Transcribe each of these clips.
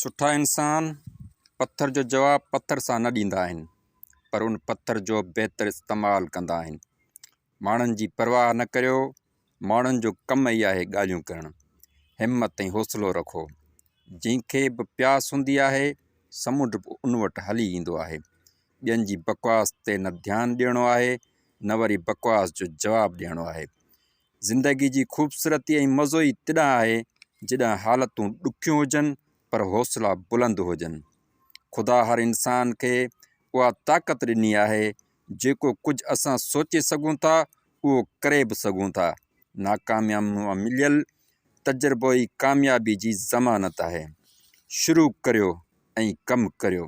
سٺا انسان پٿر جو جواب پٿر سان نه ڏيندا آهن پر ان پٿر جو بهتر استعمال ڪندا آهن. ماڻهن جي پرواهه نه ڪريو، ماڻهن جو ڪم ئي آهي ڳالهيون ڪرڻ. همت ۽ حوصلو رکو. جنهن کي به پياس هوندي آهي، سمنڊ به ان وٽ هلي ايندو آهي. ٻين جي بڪواس تي نه ڌيان ڏيڻو آهي، نه وري بڪواس جو جواب ڏيڻو آهي. زندگي جي خوبصورتي ۽ مزو ئي تڏهن آهي جڏهن حالتون ڏکيون هجن پر حوصلا بلند هجن. خدا هر انسان کي اها طاقت ڏني آهي جيڪو ڪجهه اسان سوچي سگهون ٿا اهو ڪري به سگهون ٿا. ناڪامين مان مليل تجربو ئي ڪاميابي جي ضمانت آهي. شروع ڪريو ۽ ڪم ڪريو.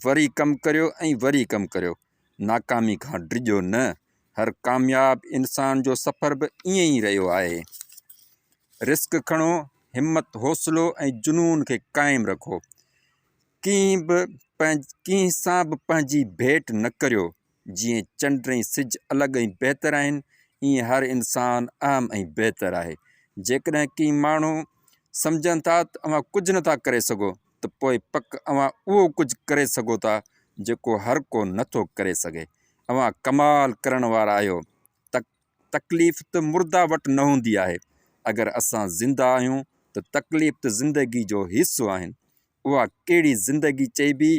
وري ڪم ڪريو ۽ وري ڪم ڪريو. ناڪامي کان ڊڄو نه. هر ڪامياب انسان جو سفر به ائين ئي رهيو آهي. رسڪ کڻو، همت، حوصلو ۽ جنون کي قائم رکو. ڪنهن به ڪنهن سان به پنهنجي ڀيٽ نه ڪريو. جيئن چنڊ ۽ سج الڳ ۽ بهتر آهن، ائين هر انسان اهم ۽ بهتر آهي. جيڪڏهن ڪي ماڻهو سمجهن ٿا ته اوهان ڪجهه نٿا ڪري سگهو ته پوء پڪ اوهان اهو ڪجهه ڪري سگهو ٿا جيڪو هر ڪو نٿو ڪري سگهي. اوهان ڪمال ڪرڻ وارا آهيو. تڪليف ته مرده وٽ نه هوندي آهي. اگر اسان زنده آهيون ته تڪليف ته زندگي جو حصو آهن. اها ڪهڙي زندگي چئبي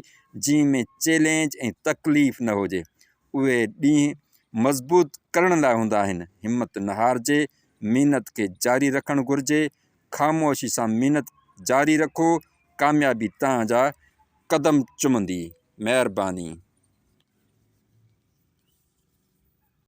جنهن ۾ چئلينج ۽ تڪليف نه هجي. اهي ڏينهن مضبوط ڪرڻ لاء هوندا آهن. همت نه هارجي، محنت کي جاري رکڻ گهرجي. خاموشي سان محنت جاري رکو، ڪاميابي توهان جا قدم چمندي. مهرباني.